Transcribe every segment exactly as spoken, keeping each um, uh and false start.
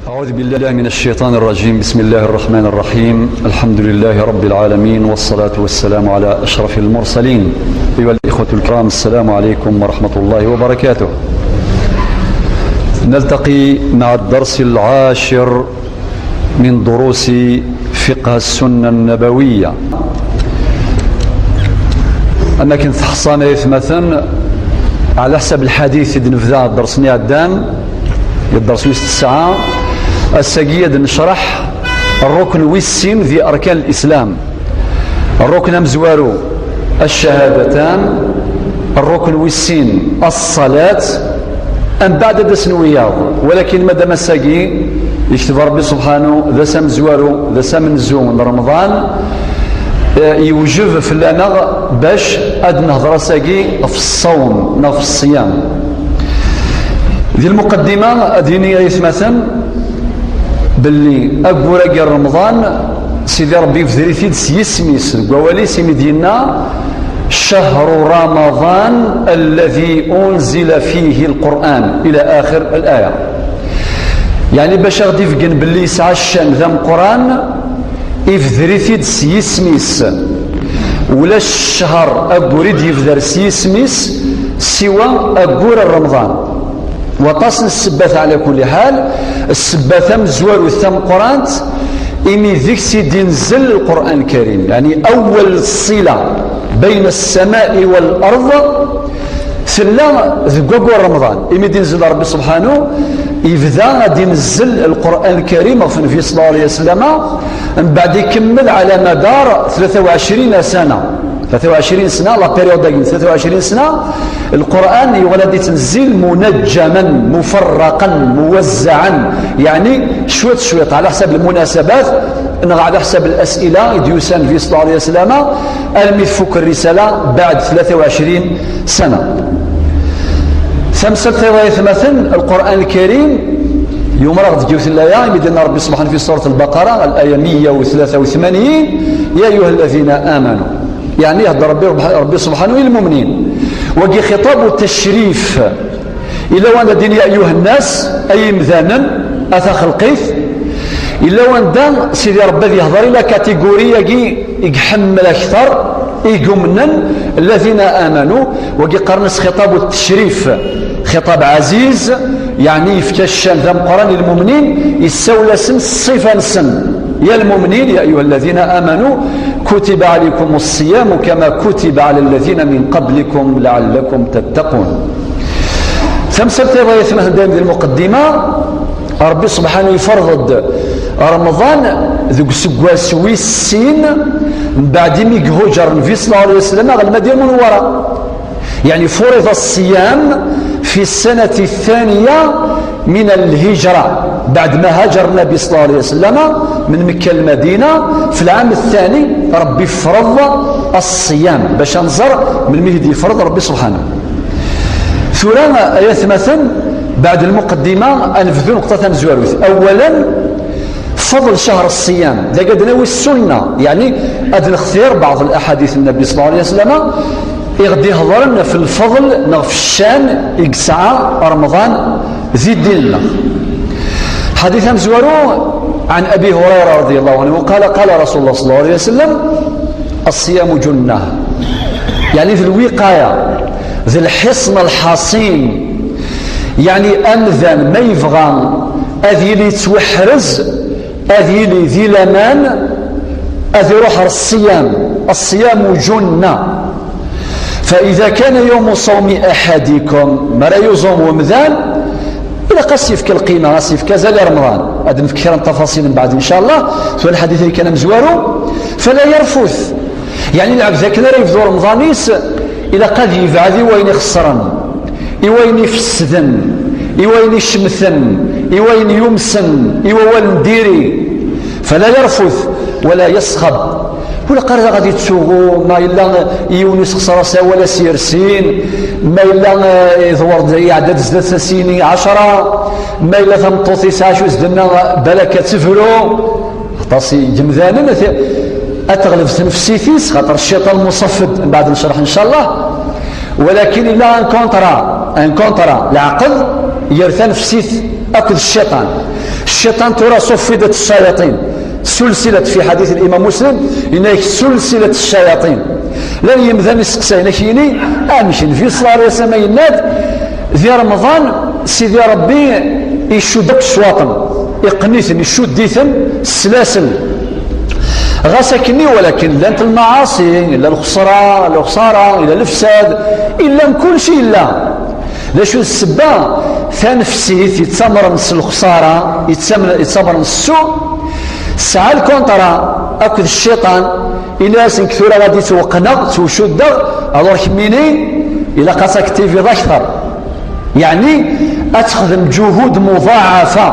أعوذ بالله من الشيطان الرجيم. بسم الله الرحمن الرحيم. الحمد لله رب العالمين، والصلاة والسلام على أشرف المرسلين. أيها الإخوة الكرام، السلام عليكم ورحمة الله وبركاته. نلتقي مع الدرس العاشر من دروس فقه السنة النبوية. Am akken tḥeṣṣam ay atmaten, ɛla ḥsab lḥadit i d-nebda dders-nni iɛeddan, dders wis tesɛa, ass-agi ad necreḥ rrukn wis sin di arkan l-Islam. Rrukn amezwaru, ccahadatan, rrukn wis sin, ṣṣalat, mbeɛd ad d-asen wiyaḍ. Walakin madam ass-agi, yekteb Ṛebbi subḥanu, d ass amezwaru, d ass amenzu n Remḍan, eh, yewjeb fell-aneɣ bac ad nehder ass-agi ɣef ṣṣawm neɣ ɣef ṣṣyam. Di lmuqaddima, ad d-iniɣ ay atmaten belli aggur-agi n Remḍan, Sidi Ṛebbi yebder-it-id s yisem-is, deg wawal-is imi d-yenna: "Cahru Ramaḍan alladhi unzila fihi l-Qur'an", ila axir al-aya. Yeɛni bac a ɣ-d-ibeggen belli yesɛa ccan d ameqqran, ibder-it-id s yisem-is. Ulac ccher, aggur i d-yebder s yisem-is, siwa aggur n Remḍan. Waṭas n ssebbat, ɛla kulli ḥal, ssebbat tamezwarut tameqqrant, imi deg-s i d-inzel Lqur'an Lkarim, yeɛni awwal ṣṣila bayna ssama'i wal ard, tella deg waggur Remḍan, imi d-inzel Ṛebbi subḥanu, yebda ad d-inzel Lqur'an Lkarim ɣef Nnbi sallallahu alayhi wa sallam, mbeɛd ikemmel ɛla madar tlata u ɛecrin sana. Tlata u ɛecrin sna, la période-agi n tlata u ɛecrin sna, Lqur'an yuɣal ad d-ittnezzil munajjaman, mufarraqan, muwazzaɛan, yeɛni cwiṭ cwiṭ, ɛla ḥsab lmunasabat, neɣ ɛla ḥsab las'ila i d-yusan Nnbi sallallahu alayhi wa sallam, almi tfuk rrisala, beɛd tlata u ɛecrin sana. Tamsalt tayeḍ ay atmaten, Lqur'an Lkarim, yumer-aɣ-d deg yiwet n laya, imi d-yenna Ṛebbi subḥanu fi surat Lbaqara, al-aya meyya u tlata u tmanyin: "Ya ayyuha alladhina amanu." Yeɛni ihedder Ṛebbi, Ṛebbi subḥanu i lmumnin. Wagi xitabu tacrif. Illa wanda din ya ayyuha nnas, ay imdanen, a taxelqit. Illa wanda Sidi Ṛebbi ad yehder i la catégorie-agi i iḥemmel akter, i yumnen, alladhina amanu, wagi qqaren-as xitabu tacrif, xitab ɛziz, yeɛni yefka ccan d ameqqran i lmumnin, yessawel-asen s ṣṣifa-nsen. Ya lmumnin, ya ayyuha alladhina amanu, kutiba alaykum ṣṣiyamu kama kutiba ala alladhina min qablikum la'allakum tattaqun. Tamsalt tayeḍ ay atmaten, dayem di lmuqeddima, Ṛebbi subḥanu yefreḍ-d Remḍan deg useggas wis sin, mbeɛd imi ihuǧer Nnbi sallallahu alayhi wa sallam ɣer Lmadina Munawwara. Yeɛni furiḍa ṣṣiyam fi ssanati ttaniya min al-hijra, beɛd ma haǧer Nnabi sallallahu alayhi wa sallam min Mekka Lmadina, fi lɛam ttani Ṛebbi yefreḍ ṣṣiyam, bac ad nẓer melmi i d-yefreḍ Ṛebbi subḥanu. Tura, ay atmaten, beɛd lmuqeddima, ad nebdu nneqṭa tamezwarut. Awalan, fadl cahr ṣṣiyam. Dagi ad nawi ssunna, yeɛni ad nextir beɛḍ laḥadit n Nnabi sallallahu alayhi wa sallam, i ɣ-d-ihedren f lfadl neɣ f ccan i yesɛa Remḍan di ddin-nneɣ. Ḥadit amezwaru, ɛan Abi Hurayra radiyallahu anhu qala, qala Rasulullah sallallahu alayhi wa sallam: "Ṣṣiyamu junnah." Yeɛni d lwiqaya, d lḥiṣn lḥaṣin. Yeɛni amdan ma yebɣa ad yili yettwaḥrez, ad yili di laman, ad iruḥ ɣer ṣṣiyam. Ṣṣiyamu junna. Fa ida kana yawmu ṣawmi aḥadikum, mi ara yuẓum wemdan, ilaq ad s-yefk lqima, ad s-yefk azal i Remḍan. Ad nefk kra n tafaṣil mbeɛd, ncallah, tura lḥadit-agi kan amezwaru. Fala yarfut. Yeɛni lɛebd akken ara yebdu Remḍan-is, ilaq ad yebɛed i wayen ixeṣren, i wayen ifesden, i wayen icemten, i wayen yumsen, i wawal n diri. Fala yarfut wala yasxab. Ur ilaq ara ad ittuɣu, ma yella yiwen isexṣer-as awal, ad s-yersin, ma yella, eh, iḍwer-d, iɛedda-d zdat-s ad s-yini ɛecra, ma yella tameṭṭut yesɛa acu s-d-tenna, balak ad tebru. Aṭas n yemdanen, at-, ad teɣleb tnefsit-is, xaṭer cciṭan muṣaffed, mbeɛd necreḥ, ncallah. Walakin illa un contrat, un contrat, leɛqed ger tanefsit akked cciṭan. Cciṭan tura, صفدت الشياطين. سلسلة في حديث الإمام مسلم، إنك سلسلة الشياطين. Llan yimdanen iseqsayen, ak-yini, amek Nnbi صلى الله عليه وسلم yenna-d, di Remḍan, Sidi Ṛebbi icudd akk ccwaṭen, iqqen-iten, icudd-iten s sslasel. Ɣas akkenni, walakin llant lmaɛaṣi, illa lxesra, lxesara, illa lefsad, illa mkulci illa. D acu d ssebba? Tanefsit yettamren s lexsara, yettam-, yettamren s ssu, tesɛa lkuntra akked cciṭan, ini-as nekk tura ad d-ittweqqneɣ, ttwcuddeɣ, alors kemmini ilaq ad taktiviḍ akter. Yeɛni ad texdem ǧuhud muḍaɛafa,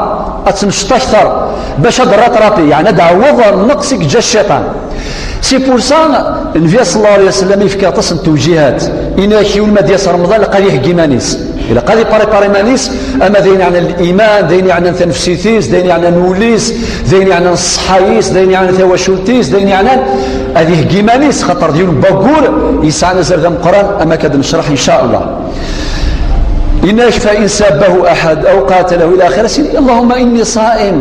ad tennecṭ akter bac ad d-rattrapi, yeɛni ad d-tɛewweḍ nneqs i yeǧǧa cciṭan. C'est pour ça, Nnbi صلى الله عليه وسلم yefka aṭas n tewjihat. Ini-ak yiwen ma d-yas Remḍan, ilaq ad iheggi iman-is. Ilaq ad iprépar iman-is, ama d ayen yeɛnan liman, d ayen yeɛnan tanefsit-is, d ayen yeɛnan wul-is, d ayen yeɛnan ṣṣeḥḥa-is, d ayen yeɛnan tawacult-is, d ayen yeɛnan ad iheggi iman-is, xaṭer d yiwen n waggur yesɛan azal d ameqqran, am akka d-necreḥ, إن شاء الله. Yenna-ak, فإن سابه أحد أو قاتله إلى آخره, اللهم إني صائم.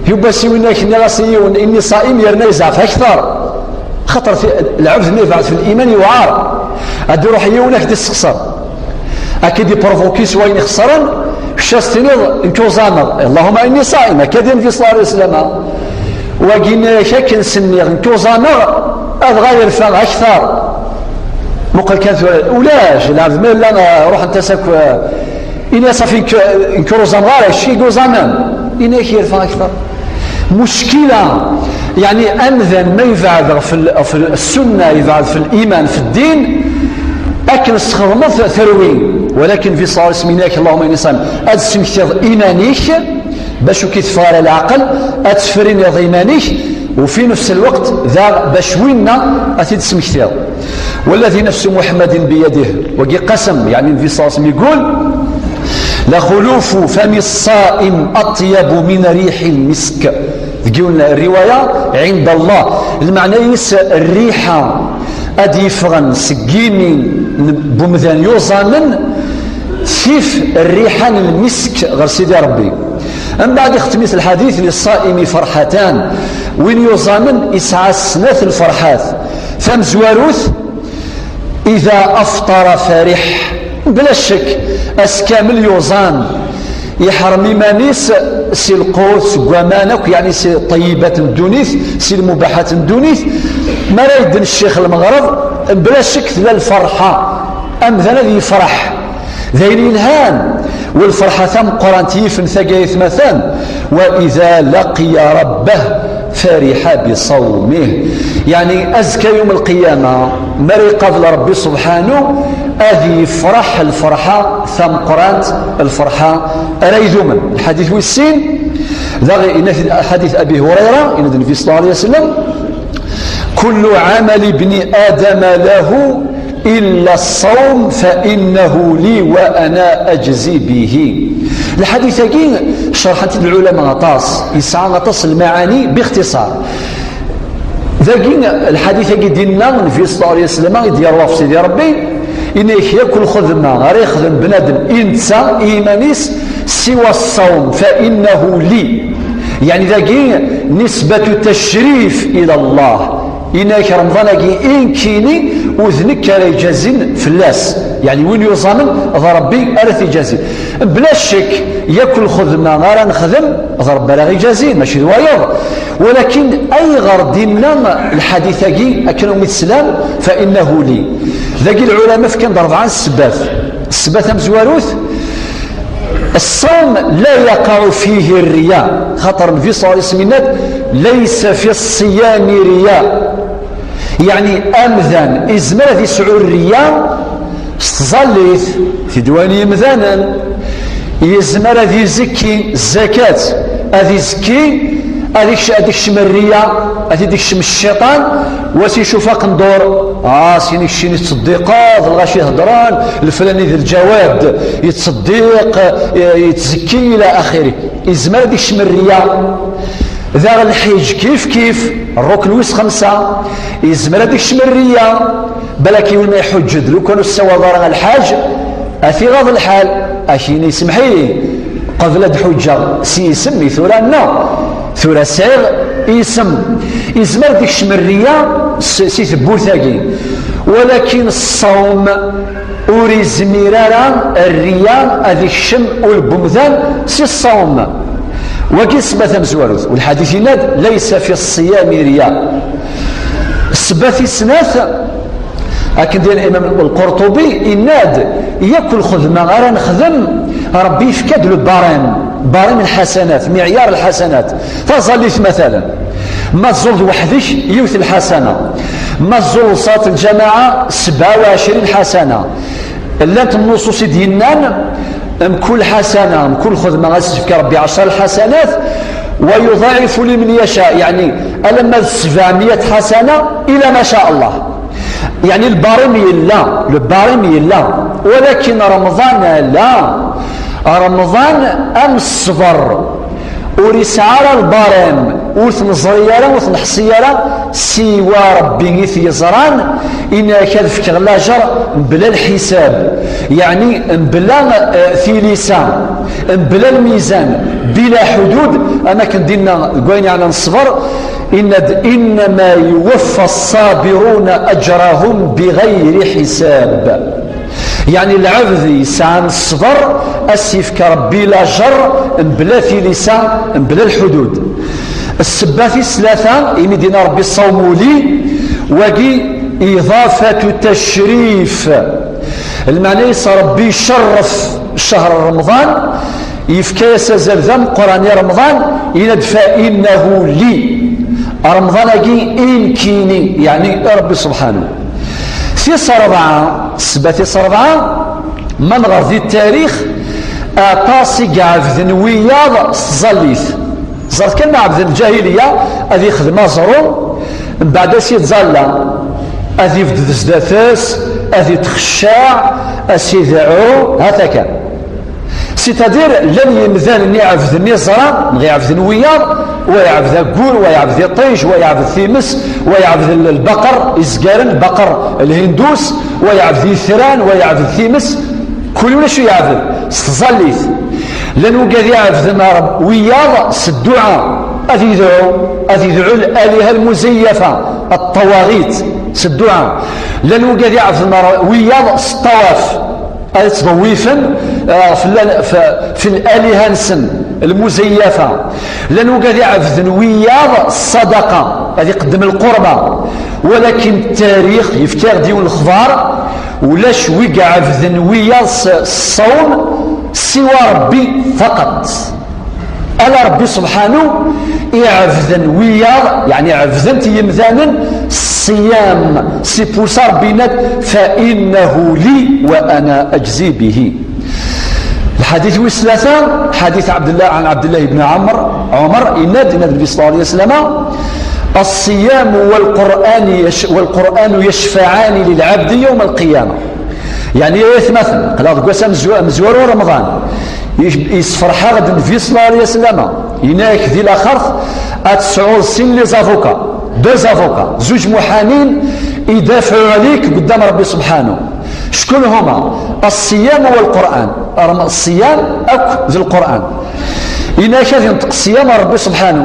Yuba si winna-ak nniɣ-as i yiwen, إني صائم, yerna yezɛef akter. Xaṭer ti-, lɛebd mi yebɛed fi liman yewɛer. Ad d-iruḥ yiwen ad k-d-isexṣer. Ad k-id-iprovoki s wayen ixeṣren, kečč ad s-tiniḍ, nekk uẓameɣ. اللهم إني صائم, akka d Nnbi صلى الله عليه وسلم. Wagi yenna-ak akken s-nniɣ, nekk uẓameɣ, adɣa yerfa akter. Muqel kan tura, ulac, lɛebd ma yella, eh, ruḥent-as akk, eh, ini-as, safi, nekk, nekk ur uẓameɣ ara, kečč i yuẓamen. Ini-ak yerfa akter. Muckila, yeɛni amdan ma yebɛed ɣef l-, ɣef l-, ssunna, yebɛed ɣef liman, ɣef ddin, akken tesxedmeḍ terwi. Walakin Nnbi صلى الله عليه وسلم yenna-ak, اللهم إني صائم, ad d-tesmektiḍ iman-ik, bac ur k-iteffeɣ ara leɛqel, ad tefriniḍ iman-ik, وفي نفس الوقت daɣ bac winna ad t-id-tesmektiḍ. والذي نفس محمد بيده, wagi qasem, yeɛni Nnbi صلى الله عليه وسلم yeggul, لخلوف فم الصائم أطيب من ريح المسك. Deg yiwen n rriwaya, عند الله. Lmeɛna-is, rriḥa ad d-yeffɣen seg yimi n wemdan yuẓamen, tif rriḥa n lmisk ɣer Sidi Ṛebbi. Mbeɛd ixtem-it lḥadit, للصائم فرحتان. Win yuẓamen isɛa snat lferḥat. Tamezwarut, إذا أفطر فرح. Bla ccek, ass kamel yuẓam, iḥrem iman-is si lqut, seg waman akk, yeɛni si ṭṭeyyibat n ddunit, si lmubaḥat n ddunit. Mi ara yedden ccix lmeɣreb, bla ccek tella lferḥa, amdan ad yefreḥ. D ayen yelhan, u lferḥa tameqqrant yifen tagi ay atmaten, وإذا لقي ربه فرح بصومه. Yeɛni, azekka yum lqiyama, mi ara iqabel Ṛebbi subḥanu, ad yefreḥ lferḥa tameqqrant, lferḥa ara idumen. Lḥadit wis sin, daɣ yenna-t-id ḥadit Abi Hurayra, yenna-d Nnbi صلى الله عليه وسلم, كل عمل ابن آدم له إلا الصوم فإنه لي وأنا أجزي به. Lḥadit-agi cerḥen-t-id lɛulama aṭas, yesɛa aṭas n lmaɛani, bixtiṣar. Dagi, lḥadit-agi d-yenna Nnbi صلى الله عليه وسلم, i d-yerwa ɣef Sidi Ṛebbi, ini-ak, yakk lxedma ara yexdem bnadem i netta, i yiman-is, سوى الصوم فإنه لي. Yeɛni dagi, نسبة تشريف إلى الله. Ini-ak, Remḍan-agi i nekkini, u d nekk ara iǧazin fell-as. Yeɛni win yuẓamen, d Ṛebbi ara t-iǧazin. Bla ccek, yakk lxedma ara nexdem, d Ṛebbi ara ɣ-iǧazin, mačči d wayeḍ. Walakin ayɣer d-inna lḥadit-agi, akken umi teslam, فإنه لي. Dagi lɛulama fkan-d rebɛa n ssebbat. Ssebba tamezwarut, الصوم لا يقع فيه الرياء. Xaṭer Nnbi صلى الله عليه وسلم yenna-d, ليس في الصيام رياء. Yeɛni, amdan izmer ad yesɛu rriya s tẓallit, tidwa n yimdanen, yezmer ad izekki zzakat, ad izekki, ad ikc-, ad ikcem rriya, ad t-id-ikcem cciṭan, wa s-icuf aqendur, ah, sin ikcin yettṣeddiqeḍ, lɣaci heddren, leflani d lǧawad, yettṣeddiq, eh, yettzekki, ila axiri. Yezmer ad ikcem rriya. Daɣ lḥiǧ kif kif, rrukn wis xemsa, yezmer ad ikcem rriya. Balak yiwen ma iḥuǧǧ-d, lukan ur tessawaleḍ ara lḥaǧ, ad t-iɣaḍ lḥal, ad k-yini, "Semmeḥ-iyi, Qbel ad ḥuǧǧeɣ s yisem, i tura nneɣ, tura sɛiɣ isem. Izmer ad ikcem rriya s- si tewwurt-agi, walakin ṣṣawm ur izmir ara rriya ad ikcem ul n umdan si ṣṣawm. Wagi d ssebba tamezwarut, u lḥadit yenna-d: "Laysa fi ṣṣiyami riya." Ssebba tis snat, akken d-yenna Imam Lqurṭubi, yenna-d: "Yakk lxedma ara nexdem, Ṛebbi yefka-d le barème, barème n lḥasanat, miɛyar lḥasanat." Taẓallit, matalan, ma tẓulleḍ weḥd-k, yiwet lḥasana. Ma tẓulleḍ ṣalat lǧamaɛa, sebɛa u ɛecrin lḥasana. Llant nnuṣus i d-yennan, mkul ḥasana, mkul xedma, ad s-yefk Ṛebbi ɛecra lḥasanat, wa yuḍaɛifu liman yaca, yeɛni alamma d sebɛemya ḥasana, ila ma ca Allah. Yeɛni le barème yella, le barème yella, walakin Remḍan la. Remḍan am ṣṣber. Ur yesɛi ara le barème, ur t-neẓri ara, ur t-neḥṣi ara, siwa Ṛebbi i t-yeẓran, yenna-ak ad fkeɣ lajer mebla lḥisab, yeɛni mebla, eh, tilisa, mebla lmizan, bila ḥudud, am akken d-yenna deg wayen yeɛnan ṣṣber, yenna-d: "Innama yuwaffa ṣṣabiruna ajrahum biɣayri ḥisab." Yeɛni lɛebd yesɛan ṣṣber, ad s-yefk Ṛebbi lajer mebla tilisa, mebla lḥudud. Ssebba tis tlata, imi d-yenna Ṛebbi: "Ṣṣawmu li", wagi iḍafatu tacrif. Lmeɛna-is Ṛebbi icerref ccher Remḍan, yefka-yas azal d ameqqran i Remḍan, yenna-d: "Fa innahu li." Remḍan-agi i nekkini, yeɛni i Ṛebbi subḥanu. Tis ṛebɛa, ssebba tis ṛebɛa, ma nɣer di ttarix, aṭas i iɛebden wiyaḍ s tẓallit. Ẓret kan ma ɛebden lǧahiliya, ad ixdem aẓru, mbeɛd ad s-ittẓalla, ad ibded zdat-s, ad itxecceɛ, ad s-idɛu, hata kan. C'est-à-dire, llan yimdanen iɛebden iẓra, neɣ iɛebden wiyaḍ, wa iɛebd aggur, wa iɛebd iṭij, wa iɛebd times, wa iɛebd l-, lbaqer izgaren, lbaqer lhindus, wa iɛebd itran, wa iɛebd times, kul win acu iɛebd, s tẓallit. Llan wigad iɛebden ar-, wiyaḍ s dduɛa, ad idɛu, ad idɛu laliha lmuzayyafa, ṭṭawaɣit, s dduɛa. Llan wigad iɛebden ar-, wiyaḍ s ṭṭawaf. Ad ttḍewwifen, eh, ɣef lal-, f-, f laliha-nsen lmuzayyafa. Llan wigad iɛebden wiyaḍ ṣṣadaqa, ad iqeddem lqurba. Walakin ttarix yefka-aɣ-d yiwen lexbar, ulac wi iɛebden wiyaḍ s, s ṣṣawm siwa Ṛebbi faqat. Ala Ṛebbi subḥanu iɛebden wiyaḍ, yeɛni ɛebden-t yimdanen s ṣṣiyam, si pusa Ṛebbi yenna-d: "Fa innahu li wa ana ajzi bihi." Lḥadit wis tlata, ḥadit Ɛebdella, ɛan Ɛebdella ibn Ɛamr, Ɛumar, yenna-d, yenna-d Nnbi ṣella Llahu ɛalayhi wa sallam: "Ṣṣiyamu wal Qur'ani yac-, wal Qur'anu yacfaɛani lil ɛabdi yawma lqiyama." Yeɛni, ay atmaten, aql-aɣ deg wass amezwa-, amezwaru n Remḍan, yec-, yessefreḥ-aɣ-d Nnbi ṣella Llahu ɛalayhi wa sallam, yenna-ak di laxert ad tesɛuḍ sin les avocats, deux avocats, zuǧ muḥamin, idafɛu ɛalik qeddam Ṛebbi subḥanu. Ckun huma? Ṣṣiyam wal Qur'an. Rem-, ṣṣiyam akk d Lqur'an. Yenna-ak ad inṭeq ṣṣiyam ar Ṛebbi subḥanu.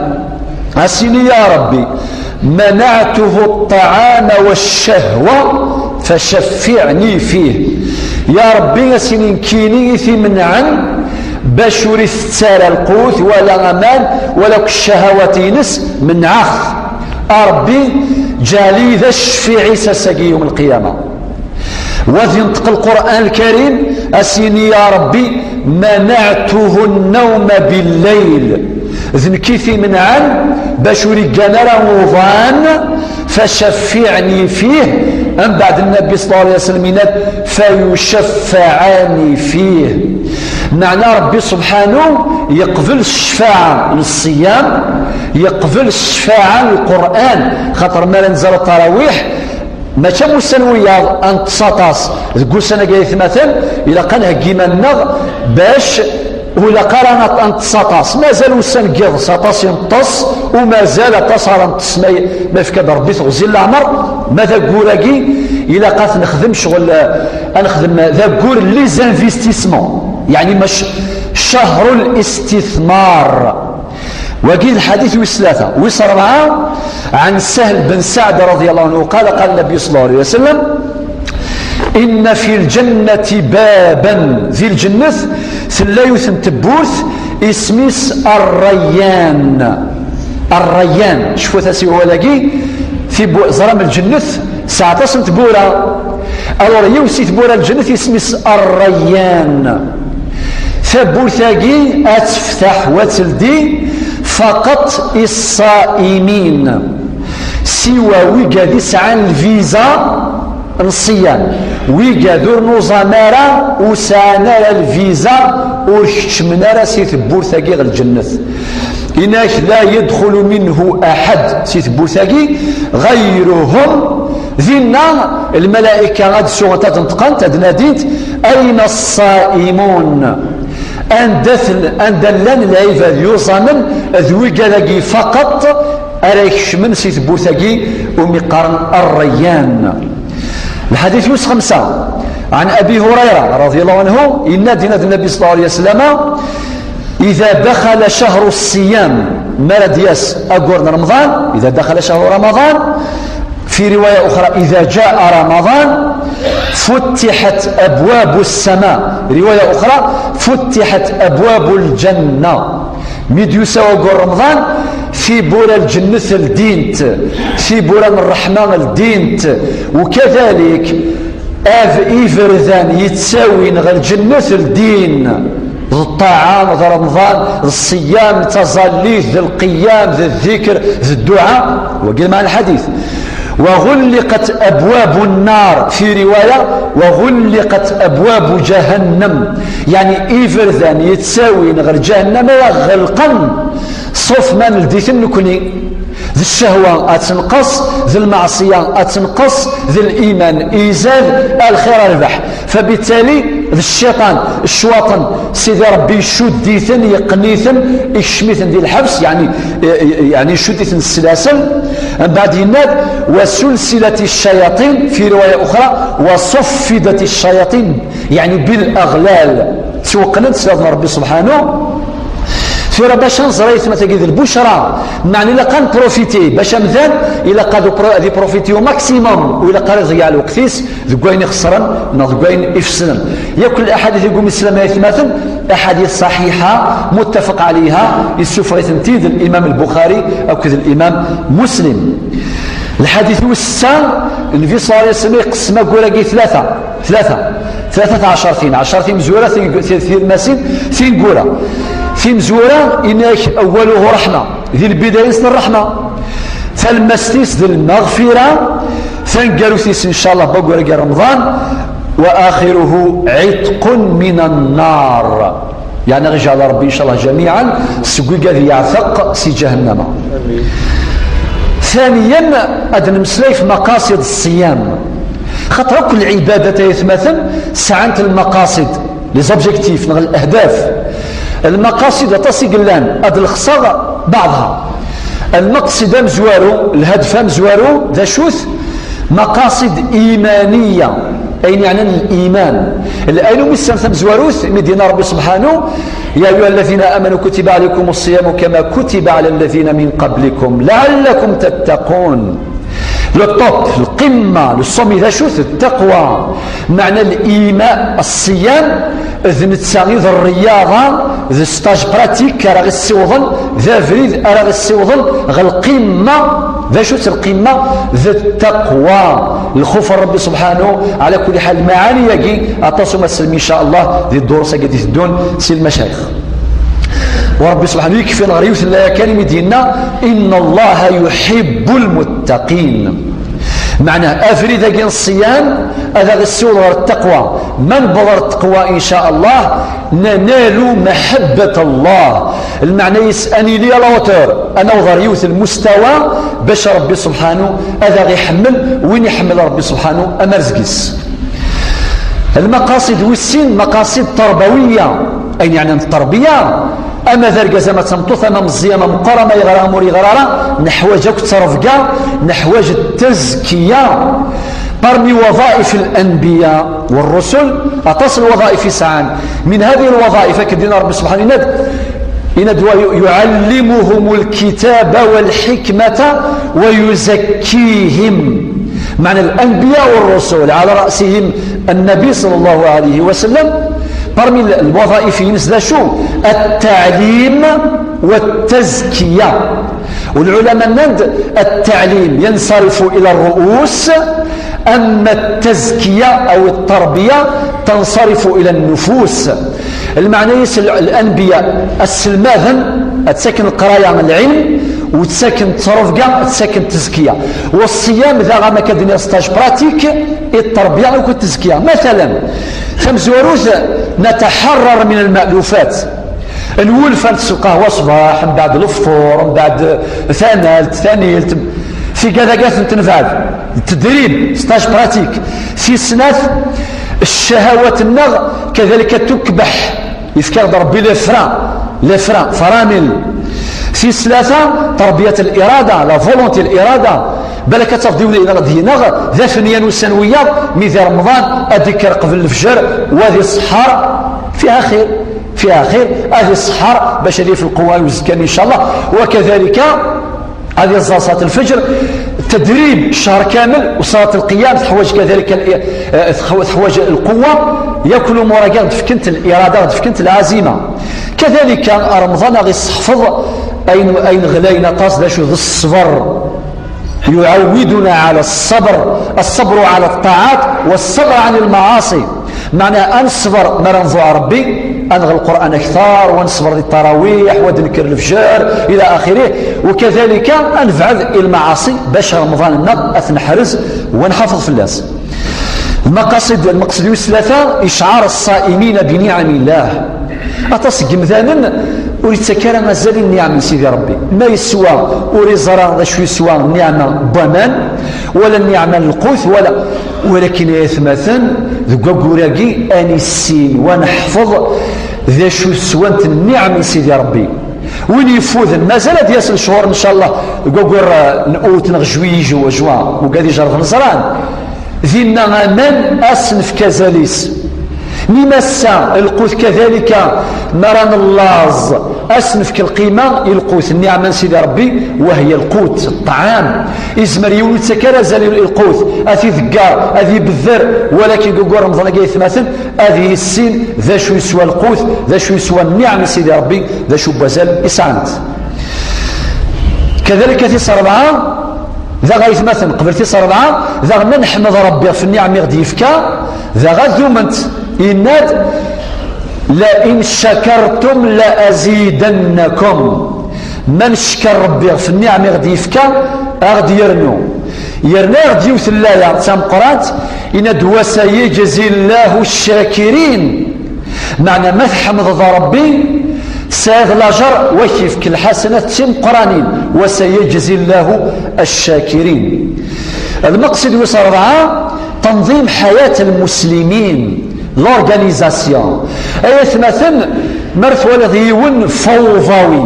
As-ini: "Ya Ṛebbi, manaɛtuhu ṭṭaɛama waccahwa, facaffiɛni fih." Ya Ṛebbi, as-ini nekkini i t-imenɛen bac ur itett ara lqut wala aman wala akk ccahawat-ines, menɛeɣ-t. A Ṛebbi, ǧɛel-iyi d aceffiɛ-is ass-agi yawm lqiyama. Wa ad inṭeq Lqur'an Lkarim, as-yini: "Ya Ṛebbi, manaɛtuhu nnawma billeyl." D nekk i t-imenɛen bac ur iggan ara uḍan, facaffiɛni fih. Mbeɛd Nnbi ṣella Llahu ɛalayhi wa sallam yenna-d: "Fayucaffaɛani fih." Meɛna Ṛebbi subḥanu yeqbel ccfaɛa n ṣṣiyam, yeqbel ccfaɛa n Lqur'an, xaṭer mi ara nzal ṭṭarawiḥ, mačči am ussan wiyaḍ ad neṭṭes aṭas. Deg ussan-agi ay atmaten, ilaq ad nheggi iman-nneɣ bac ur ilaq ara ad neṭṭes aṭas. Mazal ussan n yiḍes aṭas i neṭṭes, u mazal aṭas ara neṭṭes ma, ma yefka-d Ṛebbi teɣzi n leɛmer. Ma d aggur-agi, ilaq ad t-nexdem ccɣel, eh, ad nexdem d aggur n les investissements. Yeɛni mac-, شهر الاستثمار. Wagi d lḥadit wis tlata. Wis rebɛa, عن سهل بن سعد رضي الله عنه قال: قال النبي صلى الله عليه وسلم: إن في الجنة بابا. Di lǧennet tella yiwet n tewwurt, isem-is الريان. الريان. Cfut asiwel-agi, tibu-, ẓram lǧennet tesɛa aṭas n tewwura. Alors, yiwet si tewwura n lǧennet isem-is الريان. Tawwurt-agi ad tefteḥ, ad teldi, faqat i ṣṣaimin. Siwa wigad i sɛan lviza n ṣṣiyam. Wigad ur nuẓam ara, ur sɛan ara lviza, ur keččmen ara si tewwurt-agi ɣer lǧennet. Inak: لا يدخل منه أحد, si tewwurt-agi, غيرهم. Dinna, lmalayika ad suɣent, ad neṭqent, ad nadint: أين الصائمون؟ Anda ten-, anda llan lɛibad yuẓamen, d wigad-agi faqat ara ikecmen si tewwurt-agi umi qqaren الريان. Lḥadit wis xemsa, عن أبي هريرة رضي الله عنه, yenna-d, yenna-d Nnbi صلى الله عليه وسلم: إذا دخل شهر الصيام, mi ara d-yas aggur n Remḍan, إذا دخل شهر رمضان، في رواية أخرى: إذا جاء رمضان فتحت أبواب السماء، رواية أخرى: فتحت أبواب الجنة. Mi d-yusa waggur Remḍan, tiwwura n lǧennet ldint, tiwwura n ṛṛeḥma ldint, وكذلك ad iberdan yettawin ɣer lǧennet ldin, d ṭṭaɛa, d Remḍan, d ṣṣiyam, d taẓallit, d lqiyam, d ddikr, d dduɛa. Wagi lmeɛna lḥadit. وغلقت أبواب النار, في رواية: وغلقت أبواب جهنم. Yeɛni iberdan yettawin ɣer ǧahennama ɣelqen, ṣṣuf ma neldi-ten nekni. D ccehwa ad tenqes, d lmeɛṣiya ad tenqes, d liman izad, a lxir a rbeḥ. Fabittali, d cciṭan, ccwaṭen, Sidi Ṛebbi icudd-iten, yeqqen-iten, ikcem-iten di lḥebs, yeɛni, yeɛni icudd-iten s slasel. Mbeɛd yenna-d: وسلسلت الشياطين، في رواية أخرى: وصفدت الشياطين، yeɛni bil aɣlal. Ttweqqnen s laden n Ṛebbi subḥanu. Tura bac ad nẓer ayetma-tagi d lbucra, meɛna ilaq ad nprofiti, bac amdan ilaq ad upro-, ad iprofiti au maximum, u ilaq ara iḍeyyeɛ lweqt-is deg wayen ixeṣren neɣ deg wayen ifesren. Yakk laḥadit i gumi teslam ay atmaten, aḥadit ṣaḥiḥa, muttafaq ɛalayha, yessufeɣ-itent-id Limam Lbuxari akked Limam Muslim. Lḥadit wis setta, Nnbi ṣalla Llahu ɛalayhi wa sallam iqessem aggur-agi i tlata. Tlata. Tlata ɛecṛatin. Ɛecṛa timezwura, tin-, tin-, tilmasin, tineggura. Timezwura, yenna-ak: أوله رحمة. Di lbidaya-is n ṛṛeḥma. Talemmast-is d lmeɣfira. Taneggarut-is, in ca Llah, n waggur-agi n Remḍan: وآخره عتق من النار. Yeɛni, aɣ-ijeɛel Ṛebbi, in ca Llah, jamiɛan seg wigad yeɛteq si ǧahennama. ثانيا, ad nemmeslay ɣef maqasid ṣṣiyam. Xaṭer akk lɛibadat, ay atmaten, sɛant lmaqasid, les objectifs, neɣ lehdaf. Lmaqasid aṭas i yellan, ad lxeṣṣeɣ beɛḍha. Lmeqsid amezwaru, lhadef amezwaru, d acu-t? Maqasid imaniya, ayen yeɛnan liman. Ayen umi tesɛam tamezwarut, mi d-yenna Ṛebbi subḥanu: يا أيها الذين آمنوا كتب عليكم الصيام كما كتب على الذين من قبلكم لعلكم تتقون. Le top, lqimma, le sommet, d acu-t? Ttaqwa. Meɛna liman, ṣṣiyam, d netta i d ṛṛiyaḍa, d stage pratique ara ɣ-issiwḍen, d abrid ara ɣ-issiwḍen ɣer lqimma. D acu-tt lqimma? D ttaqwa, lxuf n Ṛebbi subḥanu. Ɛla kulli ḥal, lmaɛani-agi aṭas uma tselm, in ca Llah, di ddurus-agi d-iteddun si lmacayix. U Ṛebbi subḥanu yekfi-aneɣ ɣer yiwet n laya kan, imi d-yenna: إن الله يحب المتقين. Meɛna, abrid-agi n ṣṣiyam ad aɣ-issiweḍ ɣer ttaqwa. Ma newweḍ ɣer ttaqwa, in ca Llah, ننال محبة الله. Lmeɛna-is, ad nili à la hauteur, ad naweḍ ɣer yiwet n lmustawa, bac Ṛebbi subḥanu ad aɣ-iḥemmel, win iḥemmel Ṛebbi subḥanu am rrezg-is. Lmaqasid wis sin, maqasid tarbawiya, ayen yeɛnan tterbiya, ama d argaz, ama d tameṭṭut, ama meẓẓi, ama meqqer, ama yeɣra, ama ur yeɣra ara, neḥwaǧ akk ttrebga, neḥwaǧ tazkiya. Parmi وظائف الأنبياء والرسل, aṭas n lwaḍaif i sɛan. من هذه الوظائف, akken d-yenna Ṛebbi subḥanahu, yenna-d, yenna-d: ويعلمهم الكتاب والحكمة ويزكيهم. معنى الأنبياء والرسل على رأسهم النبي صلى الله عليه وسلم, parmi الوظائف-ines d acu? التعليم والتزكية. والعلماء nnan-d التعليم ينصرف إلى الرؤوس, أما التزكية أو التربية تنصرف إلى النفوس. Lmeɛna-is, الأنبياء, السلماذن, ad ttaken القراية, العلم, وتساكن التربية, تساكن التزكية. والصيام ذا غا ما كدني stage pratique, التربية أو التزكية. مثلا, تمزوروث, نتحرر من المألوفات. Nwulef ad nsel qahwa ṣṣbeḥ, mbeɛd lefṭur, mbeɛd tanalt, tanilt, tigad-agi ad tent-nebɛed. Tedrib, stage pratique. Tis snat, ccahawat-nneɣ kadalika tukbeḥ. Yefka-ɣ-d Ṛebbi les freins, les freins, فرامل. Tis tlata, تربية الإرادة, la volonté, الإرادة. Balak ad tafeḍ yiwen ad d-ineɣ, d afenyan ussan wiyaḍ, mi di Remḍan ad d-ikker qbel lefjer, wa ad iṣeḥḥar, فيها خير, فيها خير, ad iṣeḥḥar bac ad yaf lqewwa i uzekka-nni, إن شاء الله. وكذلك ad iẓẓal ṣalat lfeǧr, tedrib ccher kamel, u ṣalat lqiyam teḥwaǧ kadalika, eh, teḥwaǧ lqewwa. Yakk lumuṛ-agi ad d-fkent lirada, ad d-fkent lɛazima. Kadalika, Remḍan ad ɣ-isseḥfeḍ ayen, ayen ɣlayen aṭas, d acu? D ṣṣber. يعودنا على الصبر، الصبر على الطاعات والصبر عن المعاصي. Meɛna, ad neṣber mi ara nḍuɛ Ṛebbi, ad nɣer Lqur'an akteṛ, wa neṣber di ttarawiḥ, wa d-nekker lefjer, ila axirih. Wa kadalika, ad nebɛed i lmaɛaṣi, bac Remḍan-nneɣ ad t-neḥrez, wa nḥafeḍ fell-as. Lmaqasid, lmeqsed wis tlata, إشعار الصائمين بنعم الله. Aṭas n yemdanen ur ittak ara azal i nniɛam n Sidi Ṛebbi. Ma yeswa, ur iẓra d acu yeswa nniɛma n waman, wala nniɛma n lqut, wala, walakin ay atmaten, deg waggur-agi, ad nissin, wa neḥfeḍ d acu swant nniɛam n Sidi Ṛebbi. Win yeffuden, mazal ad yas lecɣur, ncallah, deg waggur, eh, n août neɣ juillet, ju-, juin, ugad ijerrben ẓran. Dinna aman, ad s-nefk azal-is. Mi massa lqut kadalika, mi ara nellaẓ, ad s-nefk lqima i lqut, nniɛma n Sidi Ṛebbi, وهي القوت, الطعام. Izmer yiwen ur yettak ara azal i lqut, ad t-idegger, ad ibedder, walakin deg waggur Remḍan-agi, ay atmaten, ad yissin d acu yeswa lqut, d acu yeswa nniɛam n Sidi Ṛebbi, d acu n wazal i sɛant. Kadalika tis ṛebɛa, daɣ ay atmaten, qbel tis ṛebɛa, daɣen ad neḥmed Ṛebbi ɣef nniɛam i ɣ-d-yefka, daɣ ad dument, yenna-d: لئن شكرتم لأزيدنكم. Ma neckeṛ Ṛebbi ɣef nniɛam i ɣ-d-yefka, a ɣ-d-yernu. Yerna a ɣ-d yiwet n laya d tameqqrant, yenna-d: وسيجزي الله الشاكرين. Meɛna ma tḥemdeḍ Ṛebbi, tesɛiḍ lajer, wa k-yefk lḥasanat d timeqqranin, وسيجزي الله الشاكرين. Lmeqsed wis ṛebɛa, تنظيم حياة المسلمين, l'organisation. Ay atmaten, ma twaliḍ yiwen fawḍawi,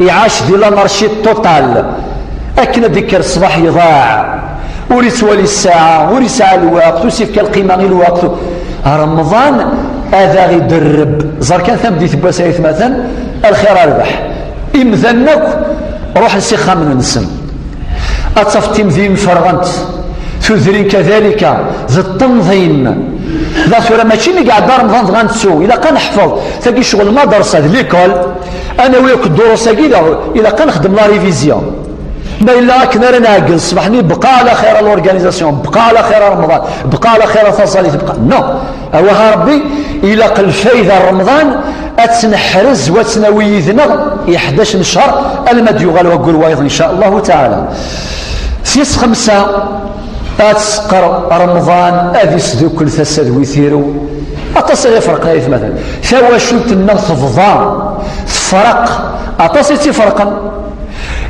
iɛac di l'anarchie totale, akken ad d-ikker ṣṣbeḥ iḍaɛ, ur ittwali ssaɛa, ur isɛa lweqt, ur s-ifka lqima i lweqt. Remḍan ad aɣ-iderreb. Ẓer kan tameddit n wass, ay atmaten, lxir a rrbeḥ. Imdanen akk ruḥen s ixxamen-nsen. Ad tafeḍ timdinin ferɣent, tudrin kadalika, d ṭṭenḍim. La tura mačči mi iɛedda Remḍan dɣa nettu, ilaq ad neḥfeḍ. Tagi ccɣel madersa d l'école, ad nawi akk ddurus-agi, daɣ ilaq ad nexdem la révision. Ma yella akken ara nɛeggen ṣṣbeḥ-nni, bqa ɛla xir a l'organisation, bqa ɛla xir a Remḍan, bqa ɛla xir a taẓallit, bqa. Non. Awah a Ṛebbi, ilaq lfayda n Remḍan ad tt-neḥrez, wa ad tt-nawi yid-neɣ i ḥdac n ccher, alma d-yuɣal waggur wayeḍ, إن شاء الله تعالى. Tis xemsa, ad tseqqer Remḍan, ad isdukkel tasa d witiru. Aṭas ara iferqen, ay atmaten. Tawacult-nneɣ tebḍa, tefreq. Aṭas i tt-iferqen.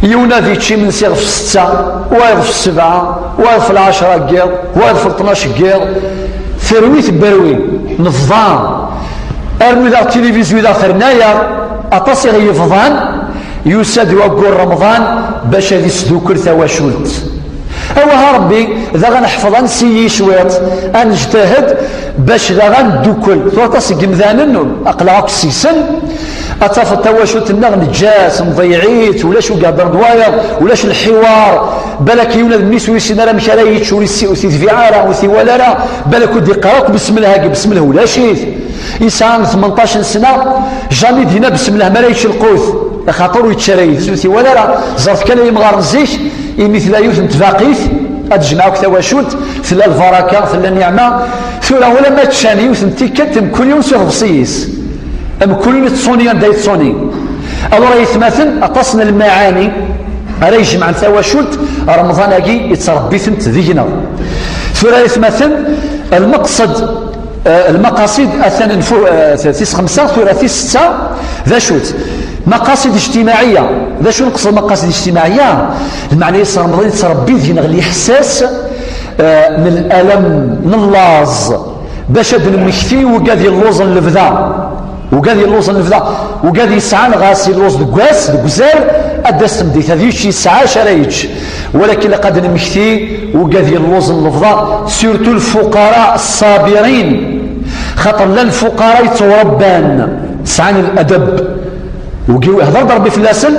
Yiwen ad yečč imensi ɣef ssetta, wayeḍ ɣef ssebɛa, wayeḍ ɣef lɛecṛa n yiḍ, wayeḍ ɣef tnac n yiḍ. Terwi tebberwi, nebḍa. Arnu daɣ tilivizyu daɣ terna-yaɣ. Aṭas i ɣ-yebḍan, yusa-d waggur Remḍan bac ad isdukkel tawacult. Awah a Ṛebbi, daɣ ad neḥfeḍ, ad nsiyi cwiṭ, ad nejtahed bac daɣ ad neddukkel. Tura aṭas n yimdanen, aql-aɣ akk seg-sen, ad tafeḍ tawacult-nneɣ neǧǧa-tt, nḍeyyeɛ-itt, ulac ur ihedder d wayeḍ, ulac lḥiwar, balak yiwen ad mmi-s ur yessin ara amek ara yečč, ur yessi-, ur t-itbiɛ ara, ur t-iwala ara, balak ur d-iqqar akk besmellah-agi, besmellah ulac-it. Yesɛa tmenṭac n sna, jamais d-yenna besmellah mi ara yečč lqut, axaṭer ur yečči ara yid-s, ur t-iwala ara. Ẓret kan ay imɣaren zik, imi tella yiwet n tbaqit, ad d-tejmeɛ akk tawacult, tella lbaraka, tella nniɛma. Tura ulamma ččan yiwet n tikkelt, mkul yiwen s uḍebsi-is, mkul yiwen yettṣuni anda yettṣuni. Alors ay atmaten, aṭas n lmaɛani ara ijemɛen tawacult, Remḍan-agi yettṛebbi-tent deg-neɣ. Tura ay atmaten, lmeqsed Eh, lmaqasid, atan nfu-, eh, tis xemsa, tura tis setta, d acu-tt? Maqasid ijtimaɛiyya. D acu nqesd maqasid ijtimaɛiyya? Lmeɛna-is Remḍan yettṛebbi deg-neɣ liḥsas, eh, n lalam, n laẓ, bac ad d-nemmekti ugad yelluẓen lebda. Ugad yelluẓen lebda, ugad yesɛan ɣas yelluẓ deg wass, deg uzal, ad d-tas tmeddit, ad yečč yesɛa acu ara yečč. Walakin ilaq ad d-nemmekti ugad yelluẓen lebda, surtout lfuqara ṣṣabirin, xaṭer llan lfuqara yettwaṛebban, sɛan ladab. Wigi ihder-d Ṛebbi fell-asen,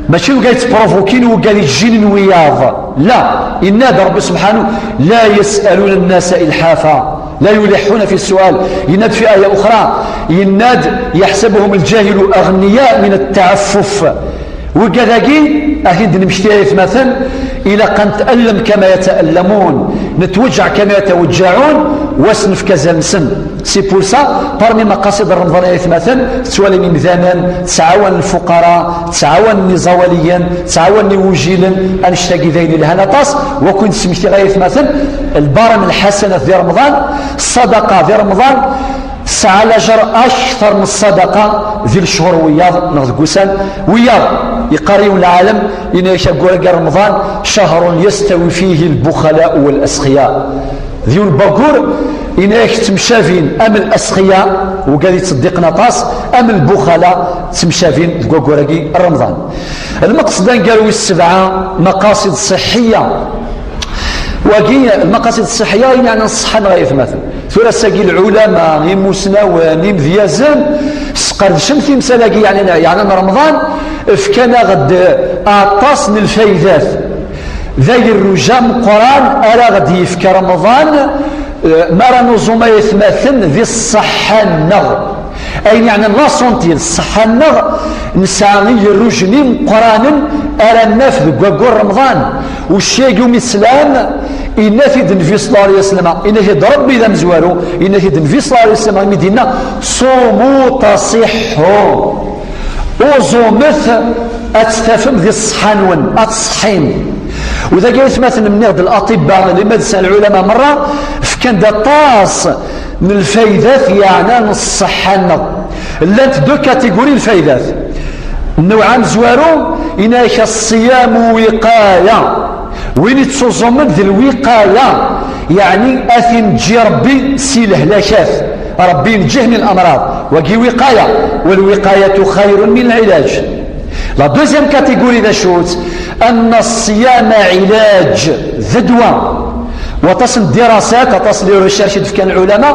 mačči wigi yettprovokin, wigi yeǧǧinen wiyaḍ. La, yenna-d Ṛebbi subḥanu: لا يسألون الناس إلحافا. لا يلحون في السؤال. Yenna-d fi aya uxra, yenna-d: يحسبهم الجاهل أغنياء من التعفف. Wigad-agi, ad t-id-nemmekti ay atmaten, ilaq ad netأllem كما يتألمون, netweǧǧeɛ كما يتوجعون, wa s-nefk azal-nsen. C'est pour ça, parmi maqasid Remḍan ay atmaten, tettwalim imdanen ttɛawanen lfuqara, ttɛawanen iẓawaliyen, ttɛawanen igujilen, annect-agi d ayen yelhan aṭas. Wa ken-d-smektiɣ ay atmaten, lbaṛa n lḥasanat di Remḍan, ṣṣadaqa di Remḍan, tesɛa lajer akter n ṣṣadaqa di lechur wiyaḍ neɣ deg wussan wiyaḍ. Yeqqar yiwen lɛalem, yenna-ak aggur-agi n Remḍan: شهر يستوي فيه البخلاء والأسخياء. D yiwen n waggur, yenna-ak ttemcabin am lasxiya, wigad yettṣeddiqen aṭas, am lbuxala, ttemcabin deg waggur-agi n Remḍan. Lmeqsed aneggaru wis sebɛa, maqasid ṣṣiḥiya. Wagi, lmaqasid ṣṣiḥiya, ayen yeɛnan ṣṣeḥḥa-nneɣ ay atmaten. Tura ass-agi lɛulama, imusnawen, imedyazen, sqerdcen timsal-agi yeɛnan, yeɛnan Remḍan, fkan-aɣ-d aṭas n lfaydat. D agerruj ameqqran ara ɣ-d-yefk Remḍan, eh, mi ara nuẓum ay atmaten di ṣṣeḥḥa-nneɣ. Ayen yeɛnan la santé, ṣṣeḥḥa-nneɣ, nesɛa igerrujen imeqqranen ara naf deg waggur Remḍan. Ucci-agi umi teslam, yenna-t-id Nnbi ṣella Llahu ɛalayhi wa sallam, yenna-t-id Ṛebbi d amezwaru, yenna-t-id Nnbi ṣella Llahu ɛalayhi wa sallam, imi d-yenna: صوموا تصحوا. Uẓumet ad tt-tafem di ṣṣeḥḥa-nwen, ad tṣeḥḥim. U dagi ay atmaten, nniɣ-d, laṭibba, limadsa, lɛulama merra fkan-d aṭas n lfaydat yeɛnan ṣṣeḥḥa-nneɣ. Llant deux catégories n lfaydat. Nnewɛ amezwaru, yenna-ak: الصيام وقاية. Win yettuẓumen d lwiqaya, yeɛni ad t-ineǧǧi Ṛebbi si lehlakat, Ṛebbi ineǧǧih min lamraḍ, wagi wiqaya, والوقاية خير من العلاج. La deuxième catégorie d acu-tt? أن الصيام علاج, d ddwa. Waṭas n ddirasat, aṭas n les recherches i d-fkan lɛulama,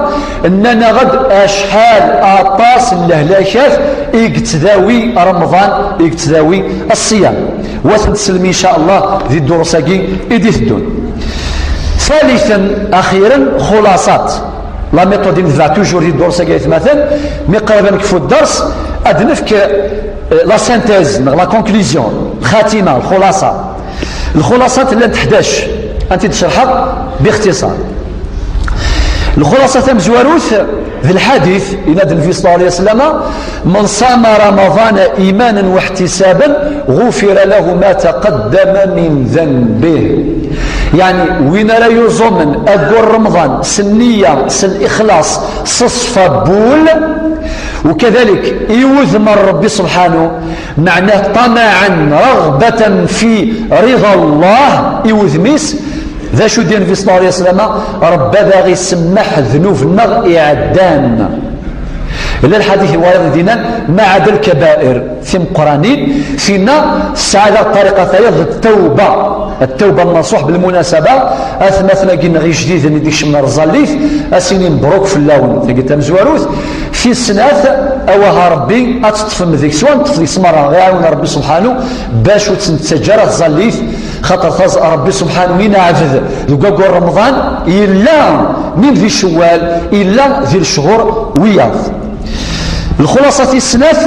nnan-aɣ-d acḥal aṭas n lehlakat i yettdawi Remḍan, i yettdawi ṣṣyam. Wa ad ten-teslem, in ca Allah, di ddurus-agi i d-iteddun. ثالثا، أخيرا، خلاصات. La méthode i nebda toujours di ddurus-agi ay atmaten, mi qrib ad nekfu dders, ad nefk, eh, la synthèse, neɣ la conclusion, lxatima, lxulaṣa. Lxulaṣat llant ḥdac, ad tent-id-cerḥeɣ bixtiṣar. Lxulaṣa tamezwarut d lḥadit, yenna-d Nnbi ṣella Llahu ɛalayhi wa sallam: من صام رمضان إيمانا واحتسابا غفر له ما تقدم من ذنبه. Yeɛni, win ara yuẓumen aggur Remḍan s nniya, s lixlaṣ, s ṣṣfa n wul, وكذلك i wudem n Ṛebbi subḥanu, meɛna طمعا رغبة في رضا الله, i wudem-is, d acu d-yenna Nnbi ṣella Llahu ɛalayhi wa sallam? Ṛebbi ad aɣ-isemmeḥ ddnub-nneɣ iɛeddan. Yella lḥadit iwayeḍ i d-yennan: ما عدا الكبائر, timeqqranin, tinna tesɛa daɣ ṭṭariqa tayeḍ d ttawba. At-tawba n-nasuḥ, belmunasaba, atmaten-agi-nneɣ ijdiden i d-ikecmen ar tẓallit, ad s-inin mebruk fell-awen. Tagi tamezwarut. Tis snat, awah a Ṛebbi, ad teṭṭfem deg-s, wa neṭṭef deg-s merra, ɣ-iɛiwen Ṛebbi subḥanu, bac ur tt-nettaǧǧa ara tẓallit, xaṭer taẓ-, Ṛebbi subḥanu i neɛbed deg waggur Remḍan, yella min di Cewwal, yella di lechur wiyaḍ. Lxulaṣa tis snat,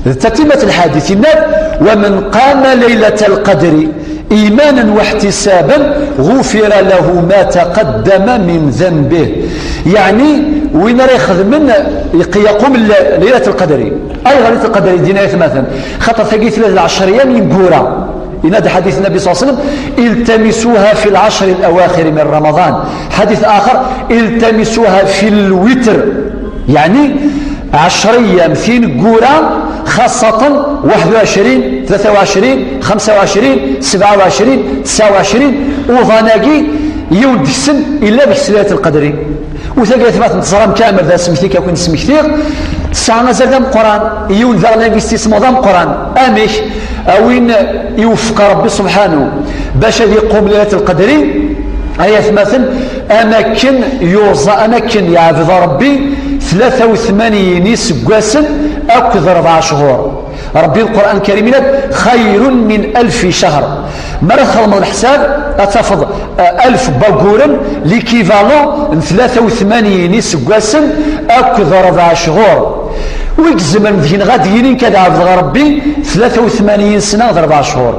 d tatimat lḥadit, yenna-d: ومن قام ليلة القدر إيمانا واحتسابا غفر له ما تقدم من ذنبه. Yeɛni, win ara ixedmen, yeq-, yaqum l-, Laylat al-Qadri. Ayɣer Laylat al-Qadri, din ay atmaten? Xaṭer tagi tella d lɛecr ayyam ineggura. Yenna-d ḥadit Nnabi ṣalla Llahu ɛalayhi wa sallam: التمسوها في العشر الأواخر من رمضان. Ḥadit axer: التمسوها في الوتر. Yeɛni, ɛecr ayyam tineggura, xaṣṣatan waḥed u ɛecrin, tlata u ɛecrin, xemsa u ɛecrin, sebɛa u ɛecrin, tesɛa u ɛecrin, uḍan-agi, yiwen deg-sen illa deg-s Laylat al-Qadri. U tagi, atmaten, teẓram kamel, d asmekti kan i ken-d-smektiɣ, tesɛa azal d ameqqran, yiwen daɣen investissements d ameqqran. Amek? A win iwefeq Ṛebbi subḥanu bac ad iqum Laylat al-Qadri, ay atmaten, am akken yuẓa, am akken yeɛbed Ṛebbi tlata u tmanyin iseggasen akked rebɛa chur. Ṛebbi Lqur'an Lkarim yenna-d: خير من ألف شهر. Mi ara txedmeḍ leḥsab, ad tafeḍ, eh, alef n wagguren, l'équivalent n tlata u tmanyin iseggasen akked rebɛa chur. Wi izemren deg-neɣ ad d-yinin ad ɛebdeɣ Ṛebbi tlata u tmanyin sna d rebɛa chur?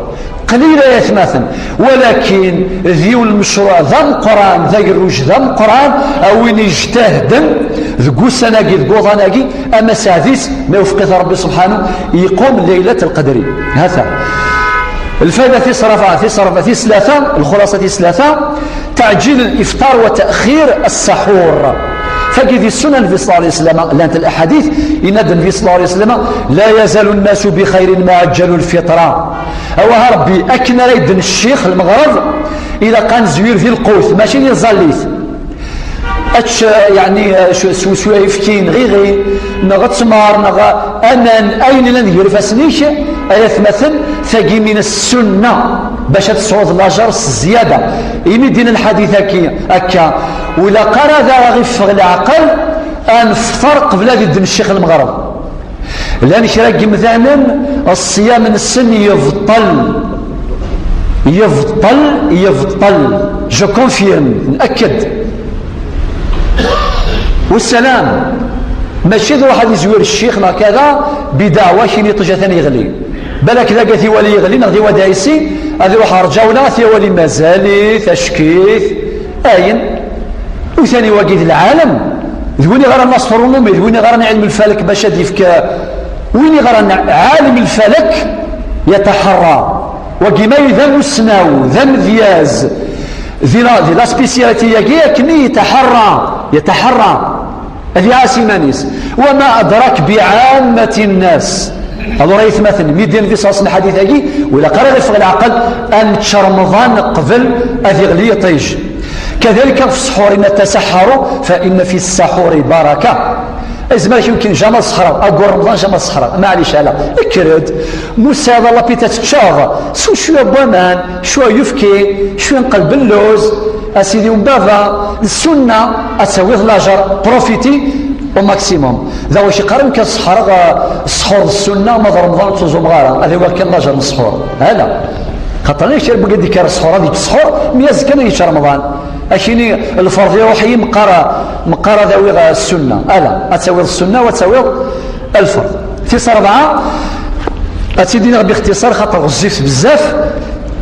Qlil, ay atmaten, walakin d yiwen n lmecruɛ d ameqqran, d agerruj d ameqqran, a win ijtahden deg ussan-agi, deg uḍan-agi, ama saɛd-is, ma iwefeq-it Ṛebbi subḥanu, yequm Laylat al-Qadri. Hata. Lfayda tis ṛebɛa, tis ṛebɛa, tis tlata, lxulaṣa tis tlata, تعجيل الإفطار وتأخير السحور. Tagi di ssunan Nnbi ṣalla Llahu ɛalayhi wa sallam, llant laḥadit, yenna-d Nnbi ṣalla Llahu ɛalayhi wa sallam: لا يزال الناس بخير ما عجلوا الفطر. Awah a Ṛebbi, akken ara yedden ccix lmeɣreb, ilaq ad nezwir di lqut, mačči di tẓallit. Ečč, eh, yeɛni, eh, s-, swew cwiya ayefki, neɣ iɣi, neɣ ttmer, neɣ aman, ayen yellan deg yifassen-ik, ay atmaten, tagi min ssunna, bac ad tesɛuḍ lajer s zzyada. Imi d-yenna lḥadit-agi akka, ur ilaq ara ad aɣ-iffeɣ leɛqel ad nefṭer qbel ad idden ccix lmeɣreb. Llan kra n yemdanen, ṣṣyam-nsen yebṭel. Yebṭel, yebṭel. Je confirme, نأكد. Wassalam. Mačči d ruḥ ad izwir ccix neɣ kada, bidaɛwa, kini iṭij atan yeɣli. Balak d agat iwali yeɣli, neɣ d iwada isi, ad iruḥ rǧawna, ad t-iwali mazal-it, acek-it, ayen. Utani wagi d lɛalem, d win iɣran l'astronomie, d win iɣran ilm lfalak bac ad yefk, win iɣran ɛalim lfalak yataḥerra. Wagi ma d amusnaw, d amedyaz, di la, di la spécialité-agi akken i yataḥerra, yataḥerra. Ad iɛas iman-is. وما أدراك بعامة الناس. Alors, ay atmaten, mi d-yenna Nnbi ṣalla Llahu ɛalayhi wa sallam lḥadit-agi, ur ilaq ara ad iffeɣ leɛqel ad nečč Remḍan qbel ad iɣli yiṭij. كذلك في السحور، إن تسحروا فإن في السحور بركة. Izmer kra n yiwen jamais ad sexreɣ, aggur Remḍan jamais ad sexreɣ, maɛlic ala. Kker-d, ma ur tesɛiḍ ara la pita teččeḍ, sew cwiya n waman, cwiya n uyefki, cwiya n qelb n lluz, a sidi n baba, d ssunna, ad tawiḍ lajer, profiti au maximum. D acu i qqaren kan sḥereɣ, eh, ssḥur d ssunna, ma d Remḍan ur ttẓumeɣ ara, ad awiɣ kan lajer n ssḥur. Ala. Xaṭer amek kra n wigad d-yekker ssḥur, ad yečč ssḥur, mi azekka ad yečč Remḍan. Akini, lferḍ iruḥ-iyi, meqqar, meqqar ad awiɣ, eh, ssunna. Ala, ad tawiḍ ssunna, u ad tawiḍ lferḍ. Tis rebɛa, ad tt-id-iniɣ bixtiṣar, xaṭer ɣezzifet bezzaf.